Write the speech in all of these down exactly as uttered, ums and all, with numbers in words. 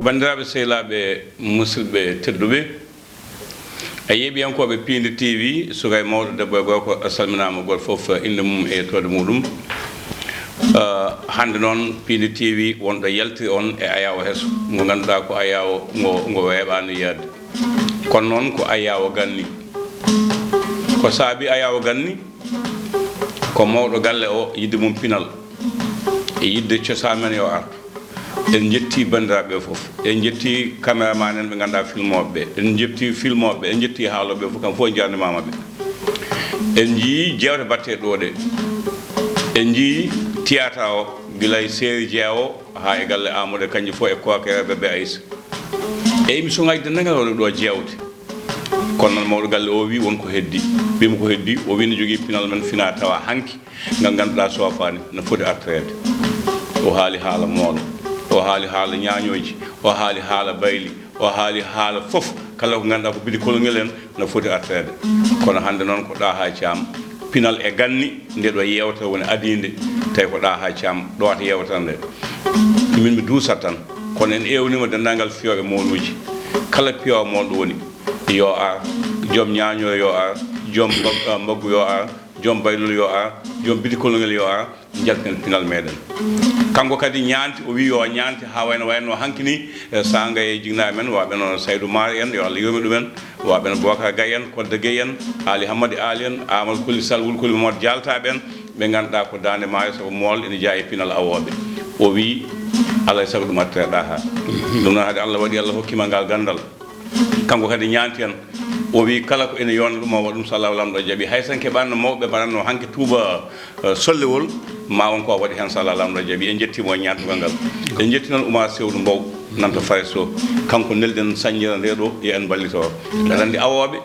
Banndiraaɓe sehilaaɓe, musidɓe tedduɓe, e yeeɓiyankooɓe Piindi T V, suka e mawɗo, debbo e gorko, a salminaama, gooto fof innde mum e yettoode muɗum. Ah, hannde noon, Piindi T V wonɗo yaltiri on e ayaawo heso, mo ngannduɗaa ko ayaawo ngo, ngo weeɓaano yiyde. Kono noon ko ayaawo ganni. Ko saabi ayaawo ganni? Ko mawɗo galle o, yiɗde mum pinal, e yiɗde cosaan men yo ar. En njetti banndiraaɓe ɓe fof. En njetti caméraman en ɓe ngannduɗaa filmooɓe ɓe. En njetti filmooɓe ɓe. En njetti haalooɓe ɓe fof, kam fof en njaarnimaama ɓe. En njiyii jeewte baɗteeɗe ɗo ɗe. En njiyii théâtre o, gila e Seeri Jeewo haa e galle Amadou e kañƴe fof e Kokereeɓe ɓe Aïssa. E émission ngaji denndaangal waɗi ɗo jeewte. Kono noon mawɗo galle o wi won ko heddi. Wimo ko heddi, o wi ne jogii pinal men fina tawa hanki. Ngal ngannduɗaa soofaani, no foti artireede. O haali haala moolo, o haali haala ñaañooji, o haali haala bayli, o haali haala fof, kala ko ngannduɗaa ko bidi kolongel en, no foti artireede. Kono hannde noon ko Ɗaha Caam, pinal e ganni, nde ɗo yeewtere woni adiinde, tawi ko Ɗaha Caam ɗowata yeewtere nde. Min mi duusat tan, kono en eewniima denndaangal fiyooɓe moonuuji, kala piyoowo moonɗo woni, yo ar, joom ñaaño yo ar, joom mbag-, mbaggu yo ar, joom baylol yo ar, joom bidi kolongel yo ar, njalten pinal meɗen. Kanko kadi ñaanti, o wi yo ñaanti haa wayno wayno hanki ni, e Sangay e jinnaaɓe men, waɓe no Saydou Mar en, yo Allah yurme ɗumen, waɓe no Bocar Gaye en, Kodde Gueye en, Ali Hammadi Ali en, Amadou Koli Sall, Wul Koli Momad Dialta ɓen, ɓe ngannduɗaa ko daande maayo sabu mool ene jeyaa e pinal awooɓe. O wi, alaa e sago ɗum artira Ɗaha. Ɗum noon hade Allah waɗi, Allah hokkima ngal ganndal. Kanko kadi ñaanti en, o wi kala ko ene yowna ɗum o waɗa ɗum, so Allah Laamɗo jaɓi. Hay so en keɓaano mawɓe mbaɗatno hanki Tuuba, eh, sollewol, ma won ko waɗi heen so Allah Laamɗo jaɓi. En njettiima e ñaantugol ngal. En njetti noon Oumar Sewdu Mbow, nan to Faris to. Kanko nelden sañjere nde ɗo, yo en mballito. Aɗa anndi awooɓe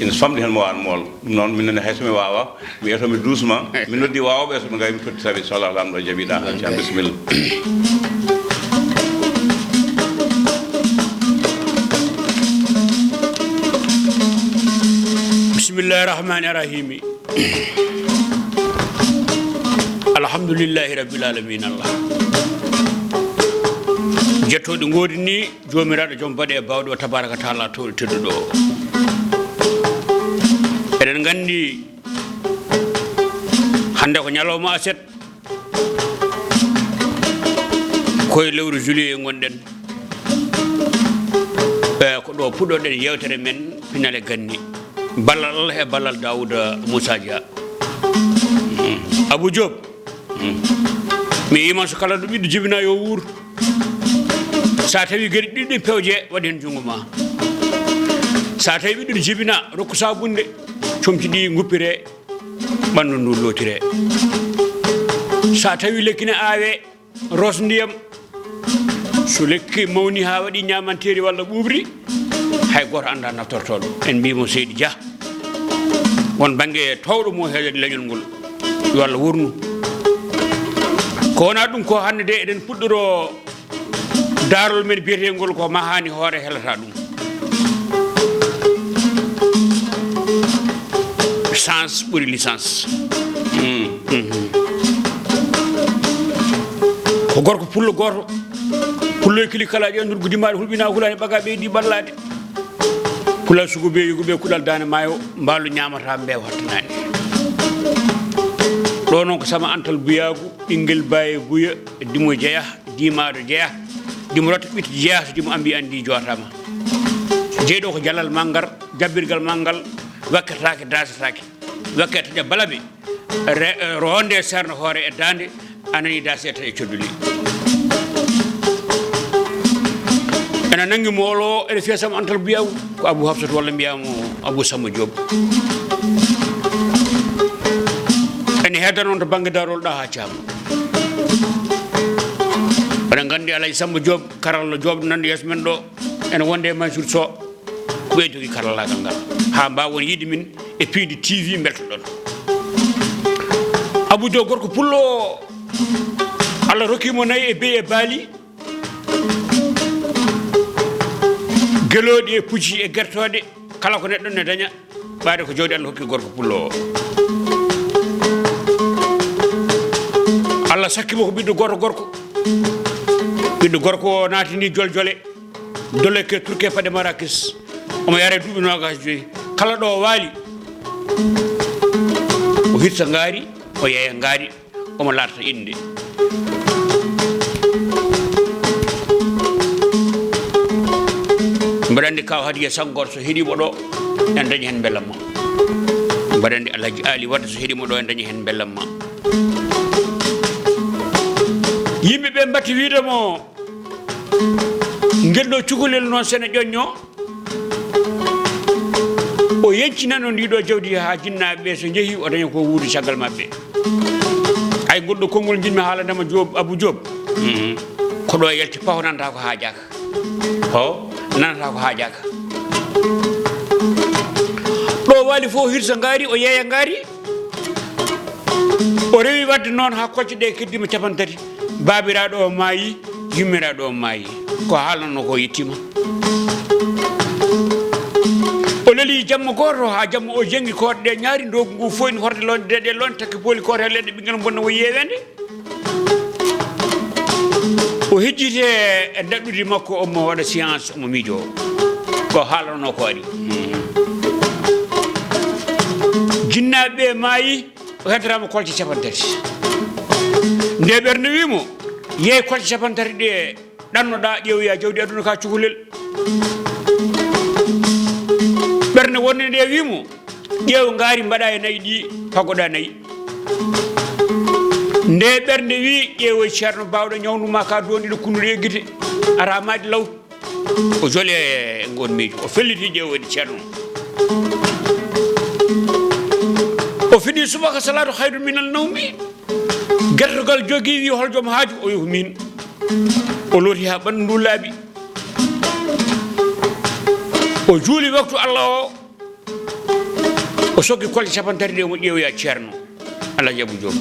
ene famɗi heen mo waɗa mool. Ɗum noon, min nene hay so mi waawa, mi eto mi duusma, mi noddi waawɓe so ɓe ngari mi totti tawi, so Allah Laamɗo jaɓi. Ɗa, Caam, bisimilla. Bismillahi rahmani rahimi. Alhamdulillahi rabbil alamin. Allah. Jettooɗi ngoodi ni, Joomiraaɗo joom baɗe e baawɗe o, tabaraka taala, towɗo tedduɗo o. Eɗen nganndi hannde ko ñalawma aset, koye lewru juillet ngonɗen. E, ko ɗo puɗɗoɗen yewtere men pinal e ganni. Ballal Allah e ballal Daouda Moussa Dia. Abou Diop, mi yima so kala ɗo ɓiɗɗo jibina yo wuur. Sa tawi geɗe ɗiɗi ɗin pewje, waɗi heen junngo ma. Sa tawi ɓiɗɗo ne jibina, rokku sabunde, comci ɗi nguppire, ɓanndu ndu lootire. Sa tawi lekki ne aawe, ros ndiyam. So lekki mawni haa waɗi ñaamanteeri walla ɓuuɓri, hay gooto anndaa naftortooɗo. En mbii mo Seydi Dia, won bannge toowɗo mo he leñol ngol. Yo Allah wurnu. Ko wonaa ɗum ko hannde de eɗen puɗɗoroo daarol men biyeteengol ko mahaani hoore helata ɗum. Chance ɓuri licence. Mm, mhm. Ko gorko pullo gooto. Pullo e kili kalaaji en, nurgu dimaaɗo, hulɓinaa hulaani, ɓaga ɓeydi ɓallaade. Pulal sugu be yugu be kuɗal daande maayo, mbaalu ñaamata mbeewa hattanaani. Ɗo noon ko Sama Antal Buyaagu, ɓinngel Baye Buya, Dimo Jeya, Dimaɗo Jeya, Dimo Rotta ɓitti Jeya, so Dimo ambi anndi jootaama. Jeyɗo ko jalal manngal, jabbirgal manngal, wakkataake, daasataake. Wakkataake balabe, re-, ronde serno hoore e daande, anani daase e taƴe codduli. Ena nanngi moolo, ene fiya Sama Antal Buyaagu, ko Abou Hafsat walla mbiyaa mo Abou Samba Diop. Ene hedda noon to bannge Daarol Ɗaha Caam. Oɗon nganndi Alhaji Samba Diop, karalla Diop nanndi yeeso men ɗo, ene wonde e Mansour Sow, ko ɓe jogii karallaagal ngal. Haa mbaawon yiide min e Piindi T V mbeltoɗon. Abou Diop gorko pullo, Allah rokki mo nayi e beyi e baali, gelooɗi e pucci e gertooɗe, kala ko neɗɗo ne daña, ɓaade ko jawdi Allah hokki gorko pullo o. Allah sakki mo ko ɓiɗɗo gooto gorko. Ɓiɗɗo gorko o naatini joljole, doloke, turke, paɗe marakis. Omo yara duuɓi noogaas joyi. Kala ɗo o waali, o hirta ngaari, o yeeya ngaari, omo laata innde. Mbeɗa anndi Kaw Hadiya Sanngor so heɗiima ɗo, en daña heen mbelamma. Mbeɗa anndi Alhaji Ali Wadda so heɗiima ɗo, en daña heen mbelamma. Yimɓe ɓe mbatti wiide mo, ngel ɗo cukalel noon, sene ƴoñño, o yeñcinano ndi ɗo jawdi haa jinnaaɓe ɓe so njehi, o daña ko wuuri caggal maɓɓe. Ay, ngol ɗo konngol njiɗmi haalandema Joob, Abu Joob. Mhm. Ko ɗo yalti paho, nanata ko haajaaka. Ko nanata ko haajaaka. Ɗo waali fof, hirsa ngaari, o yeeya ngaari. O rewi waɗde noon haa kolce ɗe keddima capanɗe tati. Baabiraaɗo o maayi, yummiraaɗo o maayi. Ko haalanno ko yettima. O leli jamma gooto haa jamma o jengi koode ɗe ñaari, ndoogu ngu foyni horde, loonde deeɗe, loonde takki pooli, koode leɗɗe, ɓinngel bonna o yeeweende. O hejjiti e daɗɗudi makko, omo waɗa science, omo miijoo. Ko haalanno ko ari. Jinnaaɓe ɓe maayi, o heddorama kolce capanɗe tati. Nde ɓernde wi mo, yeey kolce capanɗe tati ɗe ɗannoɗa, ƴeewoya jawdi aduna ka cukalel. Ɓernde wonde nde wi mo, ƴeew ngaari mbaɗa e nayi ɗi, paggoɗa nayi. Nde ɓernde wi, ƴeewoy ceerno baawɗo ñawndu ma ka doondiɗo kunnuɗe e gite, ara maaɗi law. O joli e ngoon miijo, o felliti ƴeewoyde ceerno. O fini subaka, salatu hayrun minal nawmi. Gertogal jogi wi, hol joom haaju? O wi, ko min. O looti haa ɓanndu ndu laaɓi. O juuli waktu Allah o. O sokki kolce capanɗe tati ɗe, omo ƴeewoya ceerno Alhaji Abu Joob.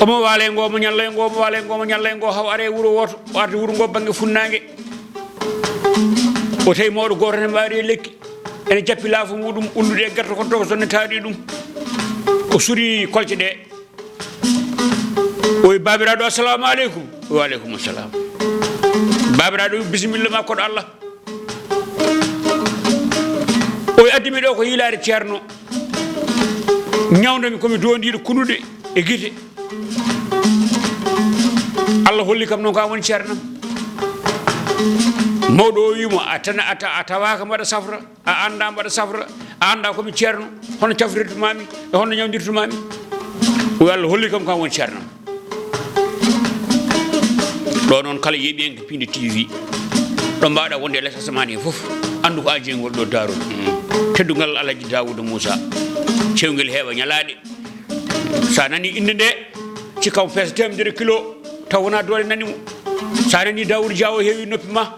Omo waale ngo, omo ñalla e ngo, omo waale ngo, omo ñalla e ngo, haa o ara e wuro wooto. O arti wuro ngo bannge funnaange. O tawi mawɗo gooto ne mbaari e lekki, ene jappi laafo muɗum, ullude e gerte ko tokoso ne taari ɗum. O suri kolce ɗe. O wi, "Baabiraaɗo, assalamu aleykum." "Wa aleykum assalam." "Baabiraaɗo, bisimilla ma, koɗo Allah." O wi, "Addi mi ɗo ko yiilaade ceerno. Ñawnda mi, ko mi doondiiɗo kunnuɗe e gite." Allah holli kam noon ko an woni ceernam. Mawɗo o wi mo, "A tana-, a ta-, a tawaaka mbaɗa safra, a annda mbaɗa safra, a annda ko mi ceerno, hono cafrirtuma mi, e hono ñawndirtuma mi?" O wi, "Allah holli kam ko an woni ceernam." Ɗo noon, kala yeeɓiyanke Piindi T V, ɗo mbaɗa wonde e les asamaan he fof, anndu ko an jeyi ngol ɗo daarol. Teddungal Alhaji Daawuda Muusa, cewngel heewa ñalaaɗe. Sa nani innde nde, cikka ko peese teemedere kilo, taw wona doole nani mo. Sa nani Daawuda Jaawo heewi noppi ma,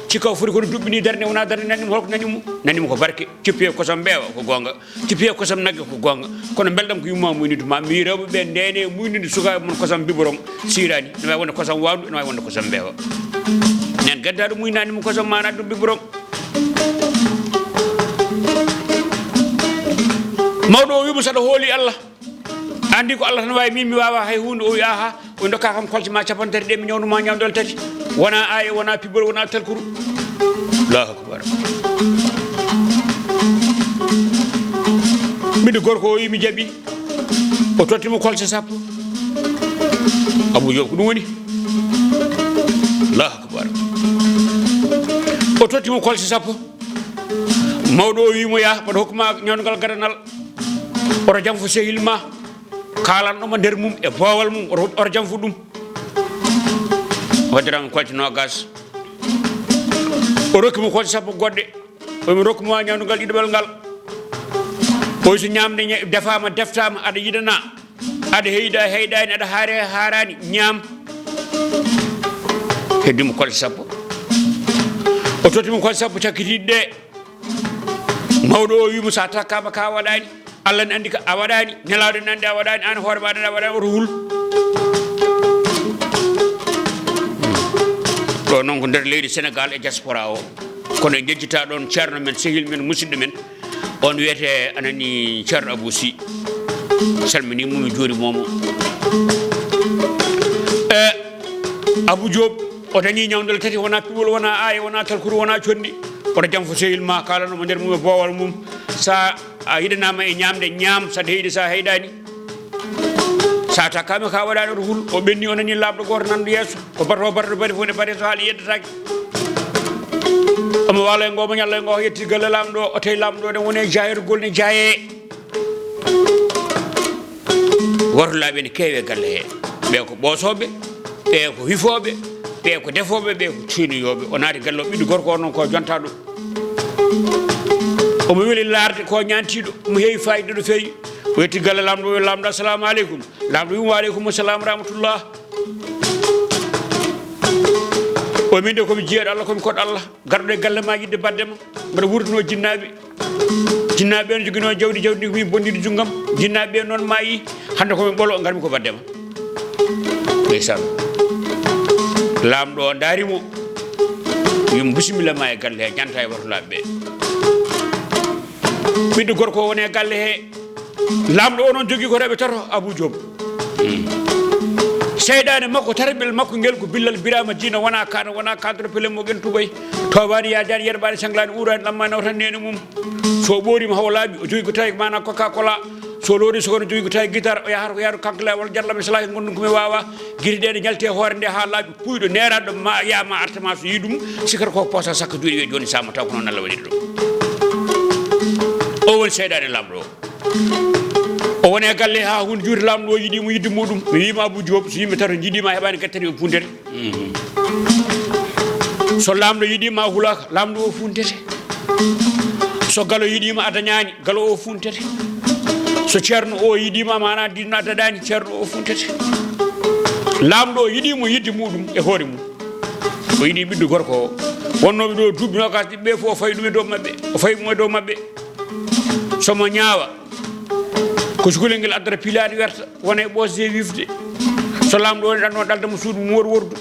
cikka o foti kono duɓɓini darnde, wona darnde nani mo, holko nani mo? Nani mo ko barke, cippi e kosam mbeewa, ko goonga. Cippi e kosam nagge, ko goonga. Kono mbelɗam ko yumma muynituma. Mi wi rewɓe ɓe, ndene muynude sukaaɓe mon kosam biberon siirani. Ene wawi wonde kosam wawndu, ene wawi wonde kosam mbeewa. Nen gaddaɗo muynani mo kosam, mana ɗum biberon. Mawɗo o wimo, "Saɗa hooli Allah, andi ko Allah tan wawi, min mi wawa hay hunde." O wi, "Aha." O wi, "Dokka kam kolce ma capanɗe tati ɗe, mi ñawndu ma ñawdal tati. Wona aye, wona pibol, wona talkuru." Allahu akbar. Ɓiɗɗo gorko o wi, "Mi jaɓi." O totti mo kolce sappo. Abu Joob, ko ɗum woni? Allahu akbar. O totti mo kolce sappo. Mawɗo o wi mo, "Ya, mbaɗa hokku ma ñawngal gadanal. Oto janfo sehil ma, kaalanɗo ma nder mum e boowal mum, oto, oto janfo ɗum." O hoddira mo kolce noogas. O rokki mo kolce sappo goɗɗe. O wi mo, "Rokku ma ñawngal ɗiɗaɓal ngal." O wi, "So ñamde ña-, defaama, deftaama, aɗa yiɗana, aɗa heyda, heydaani, aɗa haare, haaraani, ñaam." Heddi mo kolce sappo. O totti mo kolce sappo cakkitiiɗe ɗe. Mawɗo o wi mo, "Sa takkaama ka waɗaani, Allah ne anndi ka a waɗaani, Nelaaɗo ne anndi a waɗaani, aan hoore maɗa a waɗaani, oto hul." Ɗo noon ko nder leydi Senegal e diaspora o. Kono en njejjita ɗoon ceerno men, sehil men, musidɗo men. On wiyete anani Ceerno Abou Sy. Salmini mo, mi juurima mo. E Abou Diop, o dañi ñawndal tati, wona piɓol, wona aaye, wona talkuru, wona conndi. Oto jam fo sehil ma, kaalano mo nder mum e boowal mum. Sa a yiɗanaama e ñaamde, ñaam, sa heyɗi, sa heyɗaani. Sa takkaama ka waɗaani oto hul, o ɓenni, o nani laamɗo gooto nanɗo yeeso. Ko bato, bato, bari fof ne bari so haali yeddataake. Omo waalo e ngoo, mo ñalla e ngoo, yetti galle laamɗo, o tawi laamɗo ne woni e jaayirgol, ne jaayee. Worlaaɓe ne keewi e galle he. Ɓe ko ɓoosooɓe, ɓe ko hifooɓe, ɓe ko defooɓe, ɓe ko ciinoyooɓe. O naati galle o, ɓiɗɗo gorko o noon ko jontaaɗo. Omo weli laarde ko ñaantiiɗo, omo heewi faayiida no feewi. O yetti galle laamɗo, o wi laamɗo, "Assalamu aleykum." Laamɗo wi mo, "Wa aleykum salam wa rahmatullah." O wi, "Min de ko mi jiyaaɗo Allah, ko mi koɗɗo Allah. Garɗo e galle ma yiɗde baɗde ma, mbeɗa wuurduno jinnaaɓe. Jinnaaɓe ɓe no joginoo jawdi, jawdi ndi ko min bonndiiɗo junngam. Jinnaaɓe ɓe noon maayi, hannde ko mi ɓolo, ngarmi ko baɗde ma." Ndeysaan. Laamɗo o ndaari mo, wi mo, "Bisimilla ma e galle he, ñanta e worlaaɓe ɓe." Ɓiɗɗo gorko o woni e galle he. Laamɗo o noon jogii ko rewɓe tato, Abou Diop. Seyɗaane makko, tataɓel makko ngel ko Billal Birama Dina, wona kaana, wona kaadoro pele mo gen tubay. Toobaani, yaajaani, yerɓaani, sanglaani, uuraani, lammaani, nawtan neene mum. So ɓoorima hawa laaɓi, o jogii ko tawi ko maana Coca Cola. So loori so kono jogii ko tawi guitar, o yahata ko yahata kankala walla jalla mi salaki ngonɗum ko mi waawa. Gite ɗe ne ñalti e hoore nde haa laaɓi, puyɗo neeraɗo ma yaa ma arta ma so yii ɗum, sikkata ko posa sakka juuɗe wiya jooni sama taw ko noon Allah waɗiri ɗum. O woni seyɗaane laamɗo o. O woni e galle haa huunde juuti laamɗo o yiɗi mo yiɗde muɗum. Mi wiima Abou Diop, so yimɓe tato njiɗima heɓaani gattani o funtere. So laamɗo yiɗima a hulaaka, laamɗo o funtete. So galo yiɗima a dañaani, galo o funtete. So ceerno o yiɗima, mana didno a daɗaani, ceerno o funtete. Laamɗo o yiɗimo yiɗde muɗum e hoore mum. O yiɗi ɓiɗɗo gorko o. Wonnooɓe ɗo duuɓi noogaas ɗiɗi ɓe fof o fawi ɗum e dow maɓɓe. O fawi ɗum e dow maɓɓe. So mo ñaawa, ko cukalel ngel addata pilaade werta, wona e ɓoosde e wifde. So laamɗo woni ɗan noon ɗalda mo suudu mum wor wordu.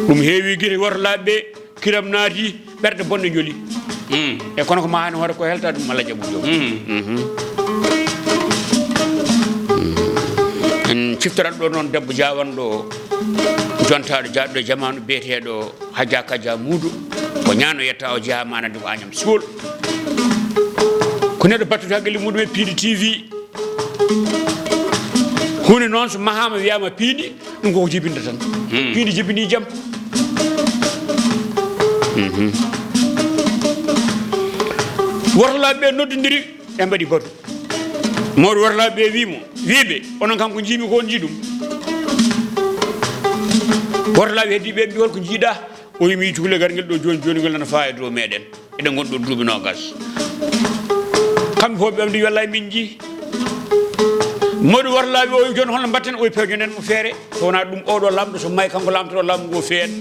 Ɗum heewi gite worlaaɓe ɓe, kiram naati, ɓerɗe bonɗe njoli. E kono ko ma hani hoore ko helta ɗum Allah jaɓu joom. En ciftorat ɗo noon debbo jaawanɗo, jontaaɗo jaaɗɗo e jamaanu, biyeteeɗo Hajja Kaja Muudu, ko ñaano yetta o jeyaa maana ɗum Agnam Siwol. Ko neɗɗo battude hakkille muɗum e Piindi T V. Huunde noon so mahaama wiyaama piindi, ɗum koko jibinta tan. Piindi jibini jam. Wortolaaɓe ɓe noddondiri, ɓe mbaɗi batu. Mawɗo wortolaaɓe ɓe wii mo, wii ɓe, onon kam ko njiimi ko on njii ɗum. Wortolaaɓe heddi ɓe mbi holko njiiɗa? O wi mi yii cukalel garngel ɗo jooni jooni ngel nana faa e dow meɗen. Eɗen ngonɗo duuɓi noogas. Kamɓe fof ɓe mbi wallay min njii. Mawɗo wortolaaɓe o wi jooni holno mbatten? O wi pewjonen mo feere. So wonaa ɗum oɗo laamɗo so maayi kanko laamtoto laamu ngu feere.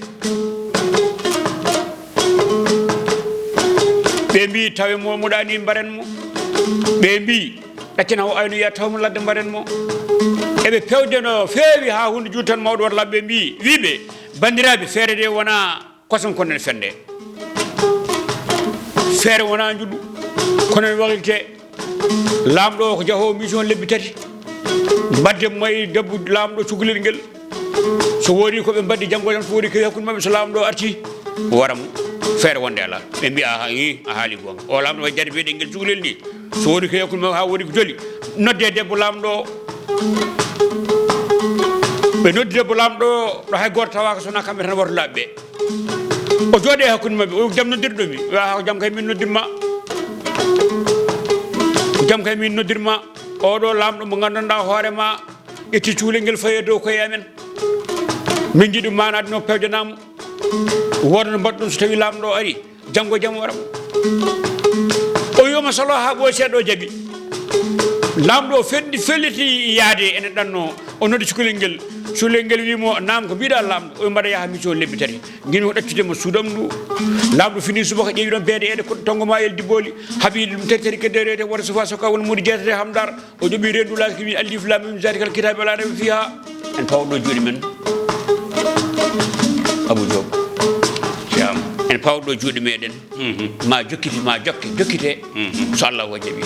Ɓe mbi tawe mo moɗani mbaren mo. Ɓe mbi ɗaccen haw aynoya taw mo ladde mbaren mo. Eɓe pewde no feewi haa huunde juuti tan mawɗo wortolaaɓe ɓe mbi, wii ɓe, banndiraaɓe feere de wonaa kosam kono ene fende. Feere wonaa njuɗu kono ene waklite. Laamɗo o ko jahoowo mission lebbi tati. Mbadde mo e debbo laamɗo cukalel ngel. So woodi ko ɓe mbaddi janngo jam, so woodi ko hakkunde maɓɓe, so laamɗo o arti, o wara mo feere wonde alaa. Ɓe mbiya, "Aha, ii, a haali goonga." O laamɗo waɗi jarbiɗe ngel cukalel ni. So woodi ko hakkunde maɓɓe haa woodi ko joli, nodde debbo laamɗo o. Ɓe noddi debbo laamɗo o, ɗo hay gooto tawaaka so wonaa kamɓe tan wortolaaɓe ɓe. O jooɗi e hakkunde maɓɓe, o wi, "Jam noddirɗo mi?" "Wa, ko jam kay min noddirma. Ko jam kay min noddirma. Oɗo laamɗo mo nganndanɗaa hoore ma, ƴetti cukalel ngel fayi e dow koye amen. Min njiɗi ma naatno pewjanaa mo. Wooda no mbaɗɗon so tawi laamɗo o ari, janngo jam o wara mo." O wi omo saloo haa ɓooyi seeɗa o jaɓi. Laamɗo o fenndi felliti yaade ene ɗanno. O noddi cukalel ngel. Cukalel ngel wi mo, "Naam, ko mbiɗa laamɗo?" O wi, "Mbaɗa yaha mission lebbi tati." Ngin ko ɗaccude mo suudam ndu. Laamɗo fini subaka ƴeewi ɗon beede eɗe ko tongo ma el diboli. Haɓi ɗum tari tari kedde rewte wota sufa soka won mudi jeetate hamdar. O ƴoɓi rendu laaki wi alif lam mim zalikal kitabi la rayba fiha. En pawɗo juuɗe men. Abou Diop. Jam. En pawɗo juuɗe meɗen. Ma jokkiti, ma jokke, jokkite. So Allah o jaɓi.